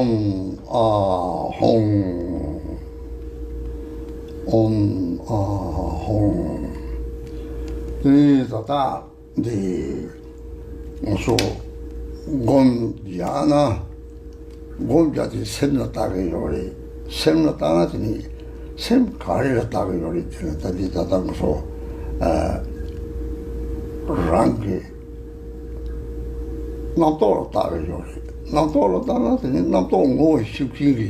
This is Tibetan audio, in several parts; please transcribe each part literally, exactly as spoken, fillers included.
ཨོཾ་ཨཱཿཧཱུྃ། ཨོཾ་ཨཱཿཧཱུྃ། དེ་ནས་ད་ལྟ་འདི་ང་ཚོ་སྒོམ་རྒྱག་ན། སྒོམ་རྒྱག་དེ་སེམས་ལ་བལྟ་གི་ཡོད་རེད། སེམས་ལ་བལྟ་ན་དེ་ནི་སེམས་ག་རེ་ལ་བལྟ་གི་ཡོད་རེད་ཟེར་ན། ད་འདི་ད་ལྟ་ང་ཚོ་ཨ་རང་གི་རྣམ་རྟོག་ལ་བལྟ་གི་ཡོད་རེད། རྣམ་རྟོག་ལ་བལྟ་ན་དེ་ནི་རྣམ་རྟོག་ངོ་བོ་ཤེས་མཁན་གྱི་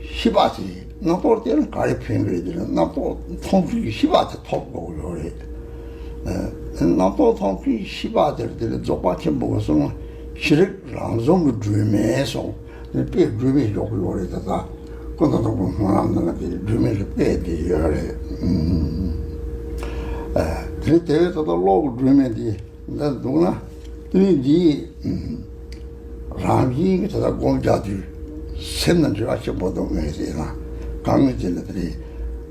ཤེས་པ་དེ། རྣམ་རྟོག་དེ་ལ་ག་རེ་ཕན་གྱི་རེད་ཟེར་ན། རྣམ་རྟོག་མཐོང་མཁན་གྱི་ཤེས་པ་དེ་ཐོབ་དགོས་ཀྱི་ཡོད་རེད། ཨ་རྣམ་རྟོག་མཐོང་མཁན་གྱི་ཤེས་པ་དེ་ལ་དེ་ལ་རྫོགས་པ་ཆེན་པོ་གིས་གསུངས། ཤེས་རིག་རང་བྱུང་གི་སྒྲོན་མེ་གསུངས། དཔེ་སྒྲོན་མེ་འཇོག་གི་ཡོད་རེད། ད་ལྟ་ཀུན་ཏུ་བཟང་པོའི་སྨོན་ལམ་ནང་ལ་དེ་སྒྲོན་མེ་ལ་དཔེ་དེ་ཡོད་རེད། ཨ་དེ་དེ་བས་ད་ལྟ་གློག་གི་སྒྲོན་མེ་འདི་འདི་འདུག་ན། དེ་ནི་འདི་རང་བཞིན་གྱིས་ད་ལྟ་སྒོམ་རྒྱག་དུས་སེམས་ནང་འབྲེལ་བ་ཆེན་པོ་འདུག་ངེས་ཟེར་ན། གང་ཡིན་ཟེར་ན་དེ་རེད།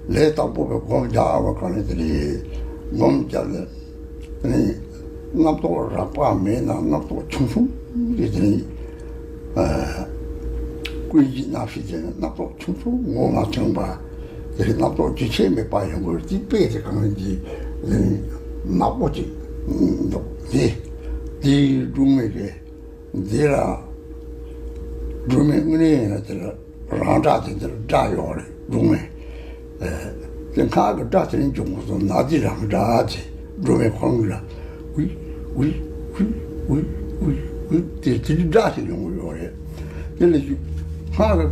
ལས་དང་པོ་པའི་སྒོམ་རྒྱག་པ་གང་ཡིན་དེ་རེད། སྒོམ་རྒྱག་ནས་དེ་ནི་རྣམ་རྟོག་རགས་པ་མེད་ན། རྣམ་རྟོག་ཆུང་ཆུང་གི་དེ་ནི་ཨ་ཀུན་གཞི་རྣམ་ཤེས་ཟེར་ན་རྣམ་རྟོག་ཆུང་ཆུང་ངོ་མ་ཚང་བ། དེ་རྣམ་རྟོག་རྒྱུན་ཆད་མེད་པ་ཡོང་དགོས། དེ་དཔེ་དེ་གང་གི་ནག་པོ་ཅིག་འདུག་དེ་དེའི་སྒྲོན་མེ་གི་འདི་ལ་སྒྲོན་མེ་དངོས་གནས་ཡིན་ན་དེ་ལ་རང་སྒྲ་དེ་འདི་ལ་སྒྲ་ཡོད་རེད། སྒྲོན་མེ་དེ་སྔགས་ཀྱི་སྒྲ་དེ་ནི་འབྱུང་དགོས་སོང་ན། དེ་རང་སྒྲ་དེ་སྒྲོན་མེ་ཁོ་རང་གི་སྒྲ། ཝི་ཝི་ཝི་ཝི་ཝི་ཝི་དེ་དེ་སྒྲ་ཞིག་ཡོང་གི་ཡོད་རེད། དེ་ལ་སྔགས་ཀྱི་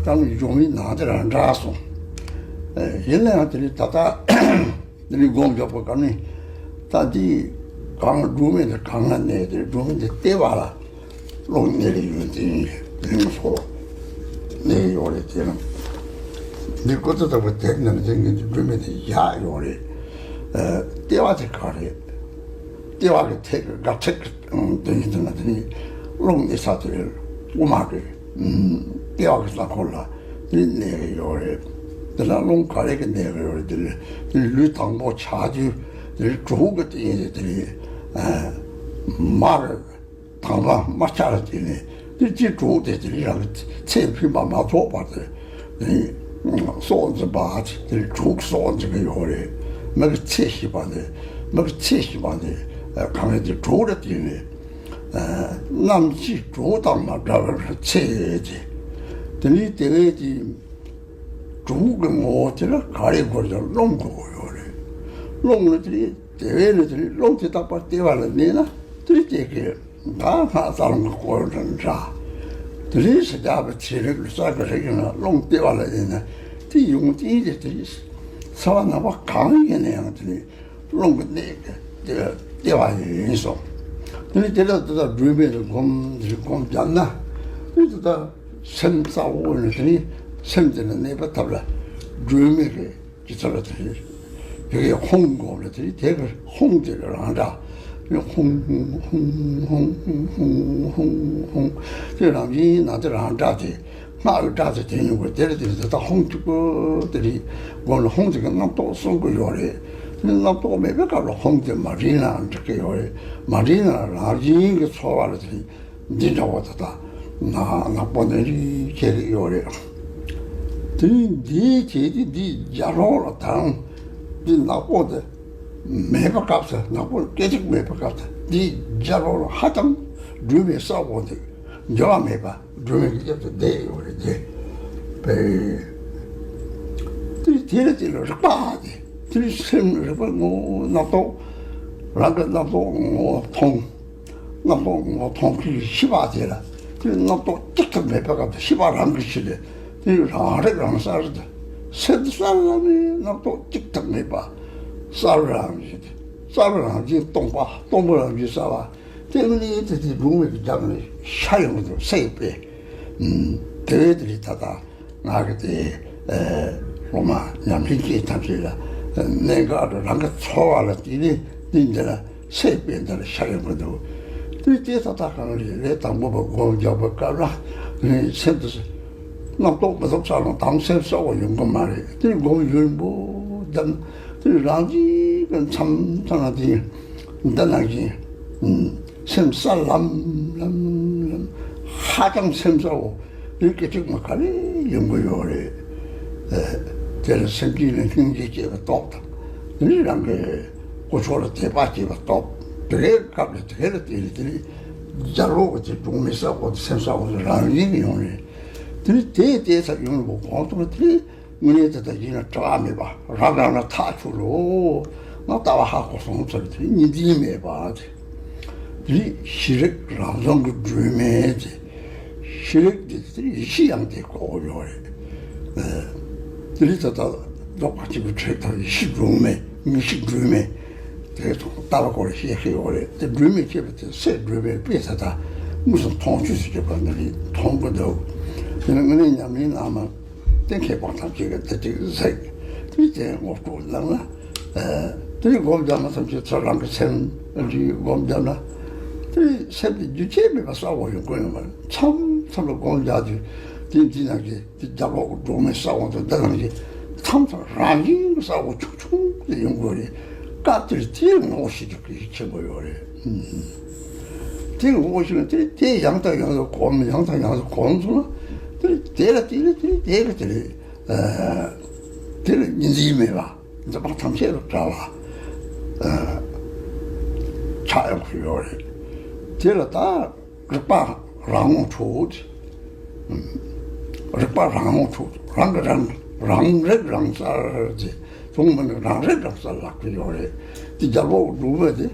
སྒྲ་ནི་སྦྱོར་བའི་ནང་དེ་རང་སྒྲ་སོང་། ཡིན་ན་ཡང་དེ་ནི་ད་ལྟ་འདི་ནི་སྒོམ་རྒྱག་པ་ག་ནི། ད་འདི་གང་སྒྲོན་མེ་དེ་གང་ལ་གནས་ཏེ། སྒྲོན་མེ་དེ་ལྟེ་བ་ལ་རླུང་གནས་ལེ་ཡོད་དེ་རིང་སོ་གནས་ཡོད་རེད། དེ་རང་འདི་ཀོ་ཚ་ཚ་བོ་དེ་ནང་དེ་ངས་འདི་སྒྲོན་མེ་དེ་བཞག་ཡོད་རེད། ལྟེ་བ་དེ་ག་རེད། ལྟེ་བ་གི་ཐད་ཀྱི་དགའ་ཚལ་གྱི་དོན་ཡིན་དུ་ན། དེ་ནི་རླུང་གནས་ས་དེ་རེད། དབུ་མ་གི་ལྟེ་བ་གི་ས་ཁོར་ལ་དེ་ནི་གནས་ཀྱི་ཡོད་རེད། དེ་ལ་རླུང་ག་རེ་གི་གནས་ཀྱི་ཡོད་རེད། དེ་ལ་དེ་ནི་ལུས་དང་པོ་ཆགས་རྒྱུ་དེ་ནི་གྲོགས་ཀྱི་སྟེང་ནས་དེ་ནི་མར་དང་པ་མར་ཆགས་ལ་དེ་ནི་དེ་ཅི་གྲོགས་དེ་དེ་ནི་རང་གི་ཚེ་ཕན་པ་མ་ཐོགས་པར་དེ་ནི་སྲོག་འཛིན་པ་དེ་ནི་གྲོགས་སྲོག་འཛིན་གྱི་ཡོད་རེད། མི་གི་ཚེ་ཤི་བ་དེ་མི་གི་ཚེ་ཤི་བ་དེ་གང་ཡིན་དེ་གྲོགས་རེད། དེ་ནི་ནམ་ཞིག་གྲོགས་དང་མ་འབྲལ་བར་ཚེ་དེ་དེ་ནི་དེ་བས་དེ། གྲོགས་ཀྱི་ངོ་བོ་དེ་ལ་ག་རེ་དགོས་ཀྱང་རླུང་དགོས་ཀྱི་ཡོད་རེད། རླུང་ནི་དེ་རེད། དེ་བས་ནི་དེ་རེད། རླུང་དེ་རྟག་པར་ལྟེ་བ་ལ་གནས་ན་དེ་རེད། དེ་གི་ད་སྔགས་རྩ་རླུང་གི་སྐོར་འདྲ་འདྲ། དེ་རེད། ཤ་རྒྱགས་པའི་ཚེ་རིང་ལུས་རྩལ་གྱི་རིགས་ཡིན་ན་རླུང་ལྟེ་བ་ལ་གནས་ན་དེ་ཡོང་དེ་རེད། དེ་རེད། ཚ་བ་ནག་པ་གང་ཡིན་ན་ཡང་དེ་རེད། རླུང་གི་གནས་ཀྱི་ལྟེ་བ་ཡིན་སོང་། དེ་ནི་དེ་ལ་དེ་དག་སྒྲོན་མེ་ལ་སྒོམ་དེ་སྒོམ་བརྒྱབ་ན་དེ་དེ་དག་སེམས་གསལ་བོ་ནི་དེ་ནི་སེམས་དེ་ལ་གནས་པའི་ཐབས་ལ་སྒྲོན་མེ་གི་ཅི་ཚར་དེ་ནི་དེ་གི་ཧཱུྃ་སྒོམ་ལ་དེ་ནི་དེ་གི་ཧཱུྃ་དེ་ལ་རང་སྒྲ་ཧཱུྃ་ཧཱུྃ་ཧཱུྃ་ཧཱུྃ་ཧཱུྃ་ཧཱུྃ་དེ་རང་བཞིན་ན་དེ་རང་སྒྲ་དེ། སྔགས་ཀྱི་སྒྲ་དེ་དེ་ཉིད་ཀྱི་དེ་ལ་དེ་ནི་དེ་དག་ཧཱུྃ་གཅིག་པུ་དེ་རེད། སྒོམ་ལ་ཧཱུྃ་དེ་གི་རྣམ་རྟོག་གསུང་གི་ཡོད་རེད། དེ་ནི་རྣམ་རྟོག་མེད་པའི་སྐབས་ལ་ཧཱུྃ་དེ་མ་དྲན་ན་འགྲིག་གི་ཡོད་རེད། མ་དྲན་ན་རང་བཞིན་གྱིས་ཚོར་བ་ལ་དེ་ནི་འདི་འདྲ་བོ་དེ་དག་ནག་ནག་པོ་འདི་རིགས་ཁྱེར་གི་ཡོད་རེད། དེ་ནི་འདིའི་བྱས་ཏེ་འདི་རྒྱ་རོགས་ལ་དང་འདི་ནག་པོ་དེ་མེད་པའི་སྐབས་སུ། ནག་པོ་སྐད་ཅིག་མེད་པའི་སྐབས་སུ་འདི་རྒྱ་རོགས་ལ་ཧ་ཅང་སྒྲོན་མེ་གསལ་བོ་འདུག་འགྱུར་བ་མེད་པ། སྒྲོན་མེ་གི་དབྱིབས་སུ་བསྡད་ཡོད་རེད་དེ། པའི་དེ་དེ་ལ་དེ་ལ་རིག་པ་དེ། དེ་ལ་སེམས་རིག་པ་ངོ་བོ་རྣམ་རྟོག་རང་གི་རྣམ་རྟོག་ངོ་བོ་མཐོང་། རྣམ་རྟོག་ངོ་བོ་མཐོང་གི་ཤེས་པ་དེ་ལ་དེ་རྣམ་རྟོག་གཅིག་ཀྱང་མེད་པའི་སྐབས་དེ་ཤེས་པ་རང་གིས་ཤེས་ཏེ་དེ་རང་རིག་རང་གསལ་དེ། སེམས་གསལ་ལམ་ནས་རྣམ་རྟོག་གཅིག་ཀྱང་མེད་པ། གསལ་རང་བཞིན་དེ། གསལ་རང་བཞིན་སྟོང་པ། སྟོང་པ་རང་བཞིན་གསལ་བ། དེ་ནི་དེ་དེ་སྒྲོན་མེ་གི་རྒྱབ་ནས་ཤར་ཡོང་གི་འདུག་སེམས་པས། དེ་བས་དེ་རིགས་ད་ལྟ་ང་གི་དེ་སློབ་མ་ཉམས་ལེན་བྱེད་ཐམས་ཅད་ལ་གནད་འགག་ཏུ་རང་གི་ཚོར་བ་ལ་བརྟེན་ནས་དེ་འདི་ལ་སེམས་པས་འདི་ལ་ཤར་ཡོང་གི་འདུག་དེ་དེ་ད་ལྟ་གང་རེད། ལས་དང་པོ་པ་སྒོམ་རྒྱག་པའི་སྐབས་ལ་ནི་སེམས་དེ་རྣམ་རྟོག་མི་ཐོབ་ས་ལ་དང་སེམས་གསལ་བོ་ཡོང་གི་མ་རེད། དེ་སྒོམ་ཡུན་པོ་བསྡད་ན་དེ་རང་བཞིན་གྱི་མཚམས་མཚམས་ལ་དེ་འདི་ནང་བཞིན། སེམས་གསལ་ལམ་ལམ་ལམ། ཧ་ཅང་སེམས་གསལ་བོ། དེ་སྐད་ཅིག་མ་ག་ལེ་ཡོང་གི་ཡོད་རེད། ཨ། དེ་ལ་སེམས་ཅན་ལ་སྙིང་རྗེ་སྐྱེས་པའི་སྟོབས་དང་། དེ་ནས་རང་གི་དཀོན་མཆོག་ལ་དད་པ་སྐྱེས་པའི་སྟོབས། དེ་གའི་སྐབས་ལ་དེ་ག་ལ་བརྟེན་ནས་དེ་ནས་རྒྱལ་པོ་དེ་གདོང་མི་ཟ་བོ་དེ་སེམས་ཟ་བོ་དེ་རང་བཞིན་གྱིས་ཡོང་རེད། དེ་ནས་དེ་དེ་ཚ་ཡོང་བ་གོང་དུ་དེ་ནས། དངོས་གནས་དེ་དག་ཡིན་ན་བྲལ་བ་མེད་པ་རབ་རང་ལ་ཐག་ཆོད་ལོ། ང་ལྟ་བ་ཧ་གོ་སོང་ཟེར་དེ་ཉིན་འཛིན་མེད་པ་དེ། དེ་ཤེས་རིག་རང་བྱུང་གི་སྒྲོན་མེ་དེ། ཤེས་རིག་དེ་དེ་ཡེ་ཤེས་ཡང་དེ་གོ་ཡོད་རེད། ཨ། དེ་རིགས་ད་ལྟ་ལོག་པ་གཅིག་གི་ཁྲིད་དང་ཡེ་ཤེས་སྒྲོན་མེ་མིག་ཤེས་སྒྲོན་མེ་དེ་ཚོ་ལྟ་བ་སྐོར་བཤད་ཤེས་ཡོད་རེད། དེ་སྒྲོན་མེ་ཁྱེད་པ་དེ་སེ་སྒྲོན་མེ་དཔེ་ད་ལྟ་དངོས་སུ་མཐོང་ཆོས་སུ་གྱུར་པ་འདི་རིགས་མཐོང་གི་འདུག་དེ་ནི་དངོས་གནས་ཉམས་ལེན་གནང་མ། གཏན་འཁེལ་པ་ཐམས་ཅད་ཀྱི་དེ་དེ་ཟེར། དེ་དེ་ངོ་སྤྲོད་ལབ་ན། ཨ། དེ་སྒོམ་རྒྱབ་ན་ཐམས་ཅད་ཚུར་རང་གི་སེམས་འདི་སྒོམ་རྒྱབ་ན། དེ་སེམས་དེ་རྒྱུ་ཆད་མེད་པ་གསལ་བོ་ཡོང་གི་ཡོད་མ་རེད། མཚམས་མཚམས་ལ་སྒོམ་རྒྱག་དུས་དེ་འདི་ནང་གི་དེ་རྒྱབ་ལོགས་ཀྱི་སྒྲོན་མེ་གསལ་བོ་དང་འདི་ནང་གི་མཚམས་མཚམས་རང་བཞིན་གྱི་གསལ་བོ་ཆུང་ཆུང་དེ་ཡོང་གི་ཡོད་རེད། སྐབས་དེར་དེའི་ངོ་བོ་ཤེས་རྒྱུ་གལ་ཆེན་པོ་ཡོད་རེད། ཨུམ། དེ་ངོ་བོ་ཤེས་ན་དེ་དེ་ཡང་དང་ཡང་དུ་གོམས། ཡང་དང་ཡང་དུ་གོམས་སོང་ན་དེ་དེ་ལ་དེ་ལ་དེ་དེ་ལ་དེ་ལ། ཨ། དེ་ལ་ཉིན་འཛིན་མེད་པ་འཛིན་པ་ཐམས་ཅད་ལ་བྲལ་བ། ཨ། ཆགས་ཡོང་གི་ཡོད་རེད། དེ་ལ་ད་རིག་པ་རང་ངོ་འཕྲོད། རིག་པ་རང་ངོ་འཕྲོད། རང་གི་རང་རང་རིག་རང་གསལ་དེ། གསུང་མི་ནི་རང་རིག་རང་གསལ་ལབ་ཀྱི་ཡོད་རེད། དེ་རྒྱལ་པོ་སྒྲུབ་པ་དེ་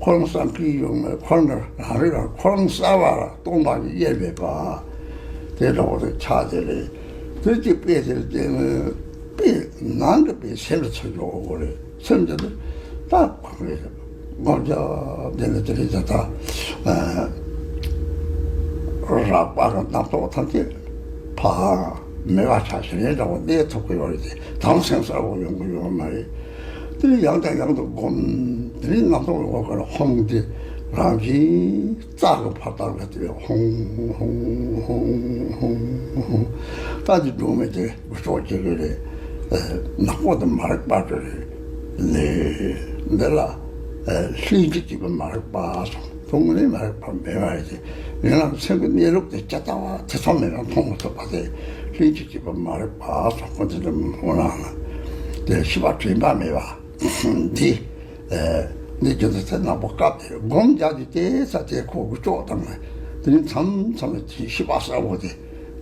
ཁོ་རང་གསལ་གྱི་ཡོད་མེད། ཁོ་རང་གི་རང་རིག་རང་ཁོ་རང་གསལ་བ་ལ་སྟོང་པ་ཉིད་དབྱེར་མེད་པ། དེ་འདྲ་བོ་དེ་ཆགས་དེ་རེད། དེ་གཅིག་དཔེ་དེར་བལྟས་ན་དཔེ་ནང་གི་དཔེ་སེམས་ལ་ཚུར་འཇོག་དགོས་རེད། སེམས་ཀྱི་དེ་ད་གང་རེད། སྒོམ་རྒྱག་དེ་ནི་དེ་རེད། ད་ལྟ་རགས་པ་རྣམ་རྟོག་ཐམས་ཅད་ཕར་མེད་པ་ཆགས་ཤིང་ལས་འདྲ་བོ་གནས་ཐུབ་ཀྱི་ཡོད་རེད་དེ། དྭངས་སེམས་གསལ་བོ་ཡོང་གི་ཡོད་མ་རེད། དེ་ནས་ཡང་དང་ཡང་དུ་བསྒོམ། དེ་ནས་རྣམ་རྟོག་འོག་ལ་ཧོང་སྟེ་རང་བཞིན་རྩ་གི་བར་དག་ལ་དེ་ཧོང་ཧོང་ཧོང་ཧོང་ཧོང་། རྩ་གི་སྒྲོན་མེ་དེ་འགུལ་སྐྱོད་བྱེད་ཀྱི་རེད། ཨ། ནག་པོ་དེ་མ་རིག་པ་དེ་རེད། ལས་འདི་ལ་ཨ་ལྷན་ཅིག་སྐྱེས་པ་མ་རིག་པ་སོགས་དུང་ནི་མ་རིག་པ་མེད་པ་རེད། ཡིན་ནའང་སེམས་ཀྱི་གནས་ལུགས་དེ་ཇི་ལྟ་བ་དེ་ཚོ་མེད་ན་མཐོང་མི་ཐུབ་པ་དེ། ལྷན་ཅིག་སྐྱེས་པ་མ་རིག་པ་སོགས་པ་དེ་འདྲ་མི་འོང་ན་དེ་ཤེས་པ་དྲན་པ་མེད་པ། འདི། ཨ། འདི་རྒྱུ་མཚན་དེ་ནག་པོ་སྐབས་དེར་སྒོམ་རྒྱག་རྒྱུ་དེ་ས་དེ་ཁོ་འགུལ་སྐྱོད་བཏང་ནས། དེ་ནས་མཚམས་མཚམས་ལ་དེ་ཤེས་པ་གསལ་བོ་དེ་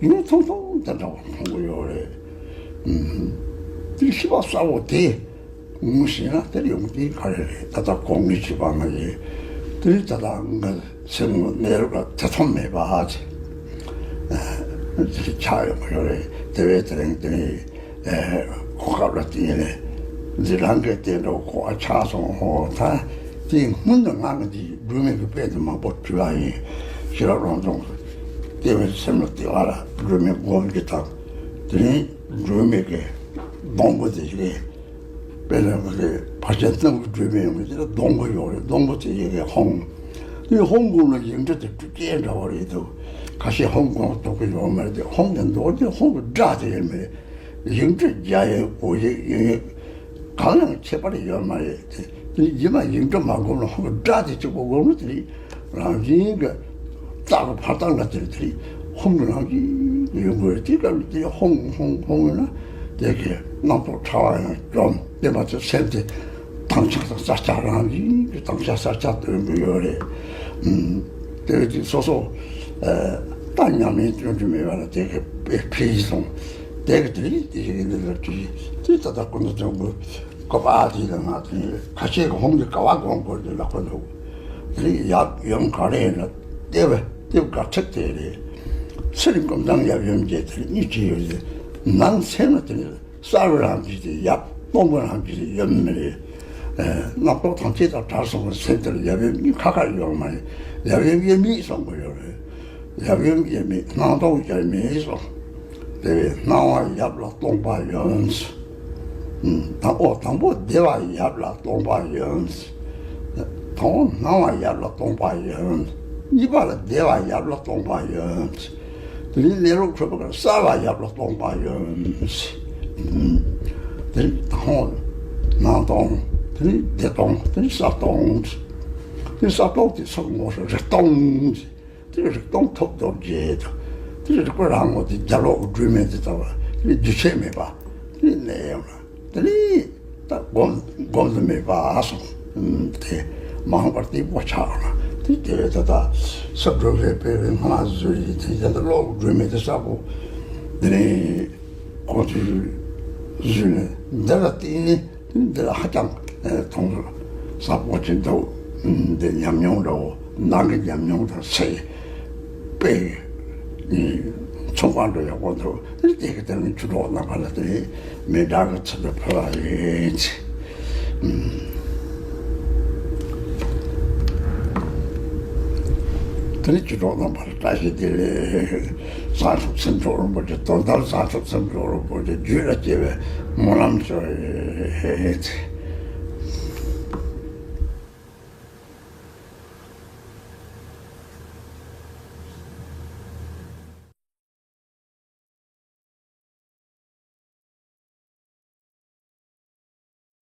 ཡུན་ཐུང་ཐུང་དེ་འདྲ་བ་མཐོང་གི་ཡོད་རེད། ཨུམ། དེ་ཤེས་པ་གསལ་བོ་དེ་ངོ་ཤེས་ན་དེར་ཡོང་དེ་ག་རེ་རེད། ད་ལྟ་གོང་གི་བྱིས་པ་ང་ཡིན། དེ་ནས་ད་ལྟ་ང་སེམས་ངོ་གནས་ལུགས་ལ་ཐེ་ཚོམ་མེད་པ་དེ་ཆགས་ཡོང་གི་ཡོད་རེད། དེ་བས་དེ་རིང་དེ་ནས། ཨེ། གོ་སྐབས་ལ་བརྟེན་ནས་འཛིན་རང་གི་དེ་འདྲ་གོ་བ་ཆགས་སོང་། ཧོ། ད་དེ་སྔོན་དུ་ང་གི་འདི་སྒྲོན་མེ་གི་དཔེ་དེ་མང་པོ་བྲིས་པ་ཡིན། ཤེས་རབ་རང་བྱུང་གི་ལྟེ་བའི་སེམས་ལ་ལྟེ་བ་ལ་སྒྲོན་མེ་སྒོམ་གྱི་དང་། དེ་ནས་སྒྲོན་མེ་གི་སྡོང་པོ་དེ་ཞིག་དཔེ་ལ་ང་གི་བར་ཆད་རྣམས་ཀྱི་སྒྲོན་མེ་ཡོང་གི་དེ་ལ་སྡོང་པོ་ཡོད་རེད། སྡོང་པོ་དེ་ཞིག་གི་ཧོང་། དེ་ཧོང་སྒོམ་ལ་ཡིག་འབྲུ་དེ་སྤྲུལ་སྐད་འདྲ་བ་རེད་འདུག་ཁ་ཤས་ཧོང་སྒོམ་ཐུབ་ཀྱི་ཡོད་མ་རེད་དེ། ཧོང་དེ་མདོ་སྡེ་ཧོང་གི་སྒྲ་དེ་ཡོད་མ་རེད། ཡིག་འབྲུ་རྒྱ་ཡིག་འོ་ཡིག་དབྱིན་ཡིག་གང་ཡང་ཁྱད་པར་ཡོད་མ་རེད་དེ། དེ་ནི་རྗེས་མ་ཡིག་འབྲུ་མ་བསྒོམས་ན་ཧོང་གི་སྒྲ་དེ་གཅིག་པོ་བསྒོམས་ན་དེ་ནི་རང་བཞིན་གྱི་རྩ་གི་བར་དག་ལ་དེ་དེ་ཧོང་གི་རང་བཞིན་ཡོང་དགོས་རེད། དེ་སྐབས་ལ་དེ་ཧོང་ཧོང་ཧོང་ཡོད་ན་དེ་གི་རྣམ་རྟོག་ཕྲ་བ་ཡང་བཅོམ། དེ་མ་ཚད་སེམས་དེ་དྭངས་ཆགས་དང་གསལ་ཆགས་རང་བཞིན་གྱི་དྭངས་ཆགས་གསལ་ཆགས་སྟོན་གྱི་ཡོད་རེད། ཨུམ། དེ་བས་ཀྱི་སོ་སོ། ཨ། ད་ཉམས་ལེན་སྐྱོན་གྱི་མེད་པ་ལ་དེ་གི་དཔེ་ཕྱེ་སོང་། དེ་གི་དེ་རིགས་དེ་ཞིག་གི་འདི་ལ་དེ་དེ་ད་ལྟ་ཀུན་ཏུ་བྱུང་བའི་བཀའ་པ་དེ་ལ་ང་དེ་ཁ་ཤས་ཀྱི་ཧོང་གི་ཀ་བ་སྒོམ་དགོས་དེ་ལ་ཁོ་འདུག་དེ་རིགས་ཡབ་ཡུམ་ག་རེ་ཡིན་ན་ལྟེ་བ་ལྟེ་བ་དགར་ཚིག་དེ་རེད། ཚུར་སྒོམ་སྟངས་ཡབ་ཡུམ་བརྒྱད་དེ་གཉིས་བྲིས་ཡོད་དེ། ནང་སེམས་ལ་དེ་ནི། གསལ་བའི་རང་བཞིན་དེ་ཡབ། སྟོང་པའི་རང་བཞིན་དེ་ཡུམ་རེད། ཨ། རྣམ་རྟོག་ཐམས་ཅད་དང་བྲལ་སོང་བའི་སེམས་དེར་ཡབ་ཡུམ་གཉིས་ཁ་ཁ་ཡོད་མ་རེད། ཡབ་ཡུམ་དབྱེར་མེད་གསུང་གི་ཡོད་རེད། ཡབ་ཡུམ་དབྱེར་མེད། སྣང་སྟོང་དབྱེར་མེད་གསུང་། དེ་བས་སྣང་བ་ཡབ་ལ་སྟོང་པ་ཡུམ། དང་པོ་དང་པོ་བདེ་བ་ཡབ་ལ་སྟོང་པ་ཡུམ། དང་པོ་སྣང་བ་ཡབ་ལ་སྟོང་པ་ཡུམ། གཉིས་པ་ལ་བདེ་བ་ཡབ་ལ་སྟོང་པ་ཡུམ། དེ་ནས་གནས་ལུགས་འཕྲོད་པ་གསལ་བ་ཡབ་ལ་སྟོང་པ་ཡིན། དེ་ནས་སྟོང་། སྣང་སྟོང་། དེ་ནས་བདེ་སྟོང་། དེ་ནས་གསལ་སྟོང་། དེ་ནས་གསལ་སྟོང་དེ་ཚོ་ངོ་རིག་སྟོང་། དེ་རིག་སྟོང་ཐོབ་རྡོ་རྗེ་དང་ དེ་རིག་པ་རང་ངོ་དེ་རྒྱ་ལོག་གི་སྒྲོན་མེ་དེ་ལྟ་བུ་རྒྱུ་ཆད་མེད་པ་དེ་གནས་ཡོང་ལ། དེ་ནས་ད་སྒོམ་སྒོམ་དུ་མེད་པ་སོང་། དེ་མ་འོངས་པར་དེ་པོ་ཆགས་ལ། དེ་དེ་ད་ལྟ་ས་འགྲོ་བའི་དཔེ་རིང་ང་བཟོས་ཡིན། དེ་ཡང་ད་ལོག་སྒྲོན་མེ་དེ་ས་པོ་དེ་ནས་གོང་དུ་བཟོས་ནས་འདི་ལ་བརྟེན་ནས་འདི་ལ་ཧ་ཅང་མཐོང་ས་པོ་ཆེ་འདུག་འདི་ཉམས་མྱོང་འདྲ་བོ་ནང་གི་ཉམས་མྱོང་དང་ཚེ་དཔེ་ཚོང་ཁང་འགྲོ་ཡག་པོ་འདུག་དེ་གི་དེ་ནི་ཆུ་གྲོགས་རྣམ་པ་ལ་དེ་མི་འདྲ་གི་ཚུལ་དུ་ཕུལ་བ་ཡིན། དེ་ནི་ཆུ་གྲོགས་རྣམ་པ་ལ་བཀྲ་ཤིས་བདེ་ལེགས། བྱང་ཆུབ་སེམས་མཆོག་རིན་པོ་ཆེ། དོན་དམ་བྱང་ཆུབ་སེམས་མཆོག་རིན་པོ་ཆེ་རྒྱུད་ལ་སྐྱེ་བའི་སྨོན་ལམ་ཞུ་བ་ཡིན།